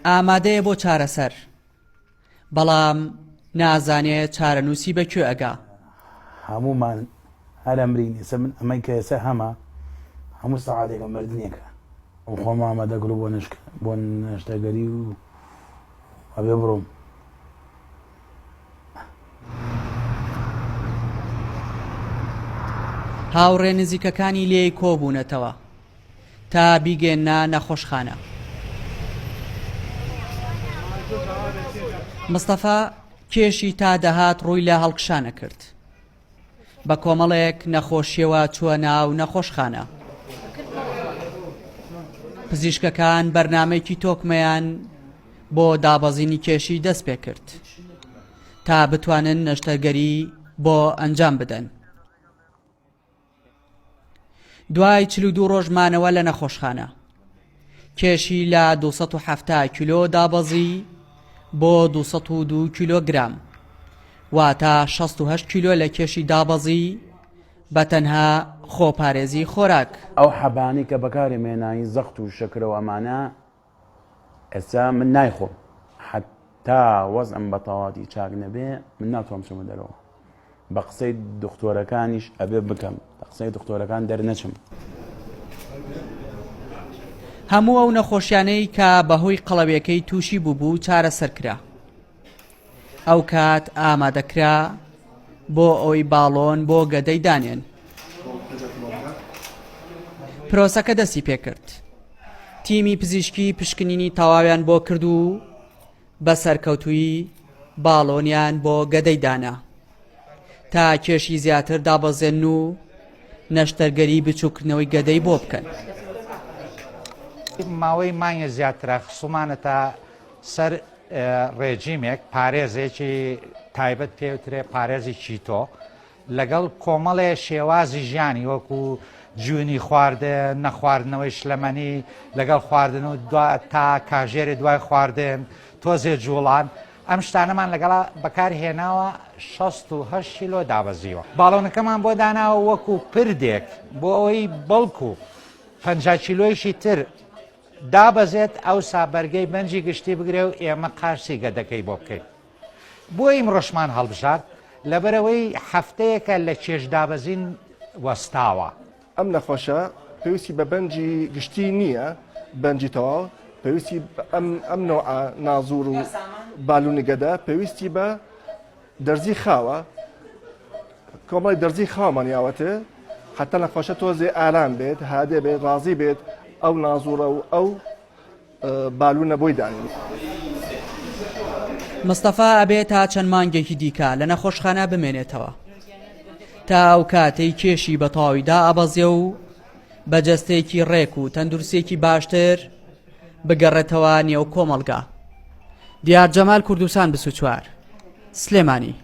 ئامادەیە بۆ چارەسەر، بەڵام نازانێ چارەنووسی بە کوێ ئەگا. هەموومان هەر ئەمرین، ئێستا من ئەمەی کە ئێستا هەمە هەموو سەعاتێکە مردنێکە. خۆم ئامادە کردووە بۆ نەشک بۆ نەشتەرگەری و ئەبێ بڕۆم. هاوڕێ نزیکەکانی لێی کۆبوونەتەوە تا بیگەیەننە نەخۆشخانە. مستەفا کێشی تا دەهات ڕووی لە هەڵکشانە کرد. بە کۆمەڵێک نەخۆشیەوە چووە ناو نەخۆشخانە. پزیشکەکان بەرنامەیەکی تۆکمەیان بۆ دابەزینی کێشی دەست پێکرد تا بتوانن نەشتەرگەری بۆ ئەنجام بدەن. دوای 42 ڕۆژ مانەوە لە نەخۆشخانە کێشی لە 270 کیلۆ دابەزی بۆ 202 کیلۆگرام واتە 68 کیلۆ لە کێشی دابەزی بە تەنها خۆپارێزی خۆراک. ئەو حەبانەی کە بەکارم هێناین زەخت و شەکرە و ئەمانە ئێستا من نایخۆم حتا وەزعم بە تەواتی چاک نەبێ من ناتوانم بچمە دەرەوە بە قسەی دکتۆرەکانیش ئەبێ بکەم بە قسەی دکتۆرەکان دەرنەچم. هەموو ئەو نەخۆشیانەی کە بەهۆی قەڵەویەکەی تووشی بووبوو چارەسەر کرا. ئەو کات ئامادەکرا بۆ ئەوەی باڵۆن بۆ گەدەی دانێن. پرۆسەکە دەستی پێکرد. تیمی پزیشکی پشکنینی تەواویان بۆ کرد و بە سەرکەوتوویی باڵۆنیان بۆ گەدەی دانا تا کێشی زیاتر دابەزێن و نەشتەرگەری بچووکردنەوەی گەدەی بۆ بکەن. ماوەی مانگێ زیاترە خسومانەتە سەر ڕێجیمێک، پارێزێکی تایبەت پێوترێ پارێزی کیتۆ، لەگەڵ کۆمەڵێ شێوازی ژیانی وەکو جوینی خواردن، نەخواردنەوەی شلەمەنی لەگەڵ خواردن و تا کاژێرێ دوای خواردن، تۆزێ جوڵان، ئەم شتانەمان لەگەڵا بەکار هێناوە 68 کیلۆ دابەزیوە. باڵۆنەکەمان بۆ داناوە وەکو پردێک بۆ ئەوەی بەڵکو 50 کیلۆیشی تر دابەزێت ئەوسا بەرگەی بەنجی گشتی بگرێ و ئێمە قارسی گەدەکەی بۆ بکەین. بۆ ئیمڕۆشمان هەڵبژارد؟ لەبەرئەوەی هەفتەیەکە لە کێش دابەزین وەستاوە. ئەم نەخۆشە پێویستی بە بەنجی گشتی نییە، بەنجی تەواو، پێویستی ئەم ئەم نەوعە نازوور و بالونی گەدە پێویستی بە دەرزی خاوە، کۆمەڵی دەرزی خاومان یاوەتێ حتا نەخۆشە تۆزێ ئارام بێت، هادێ بێت، ڕازی بێت ئەو نازوورە و ئەو بالونە بۆی دانێن. مستەفا ئەبێ تا چەند مانگێکی دیکە لە نەخۆشخانە بمێنێتەوە تا ئەو کاتەی کێشی بە تەواوی دائەبەزێ و بە جەستەیەکی ڕێک و تەندروستیەکی باشتر بگەڕێتەوە نێو کۆمەڵگا. دیار جەمال کوردستان 24 سلێمانی.